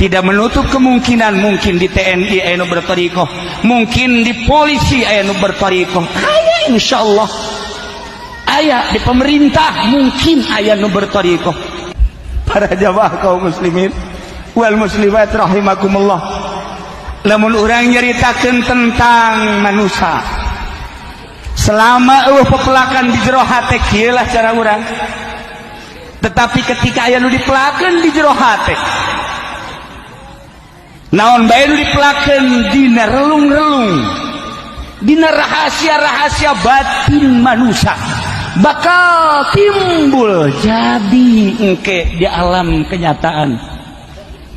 Tidak menutup kemungkinan mungkin di TNI aya nu bertorikoh, mungkin di polisi aya nu bertorikoh, aya, insyaallah aya di pemerintah mungkin aya nu bertorikoh. Para jamaah kaum muslimin wal muslimat rahimakumullah, lamun urang nyaritakeun tentang manusia selama euweuh pepelakan di jero hate, kieu lah cara urang. Tetapi ketika aya nu dipelakeun di jero hate, naon bae nu dipelakeun dina relung-relung, dina rahasia-rahasia batin manusia, bakal timbul jadi engke di alam kenyataan,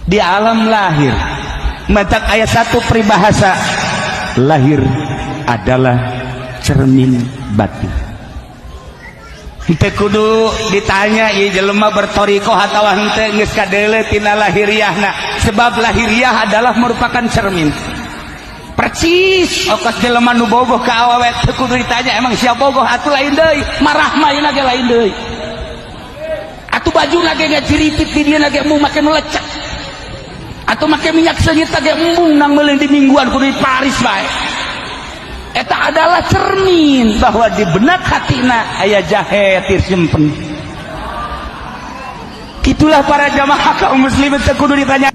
di alam lahir. Matak ayat satu peribahasa, lahir adalah cermin batin. Henteu kudu ditanya ieu jelema bertorikoh atawa henteu, geus kadeuleu tina lahiriahna, sebab lahiriah adalah merupakan cermin percis. Okos jelema nu bogoh ka awewe, teu kudu ditanya, "Emang siap bogoh?" Atuh lain deui, marah mah ieu ge lain deui. Atuh bajuna ge ngaciritit di dieu ge, embung make nu lecek atau make minyak seungit ge, embung nang meuli di mingguan, kudu di Paris bae. Eta adalah cermin bahwa di benak hatina aya jahe tir simpen. Itulah para jamaah kaum muslimin, teu kudu ditanya.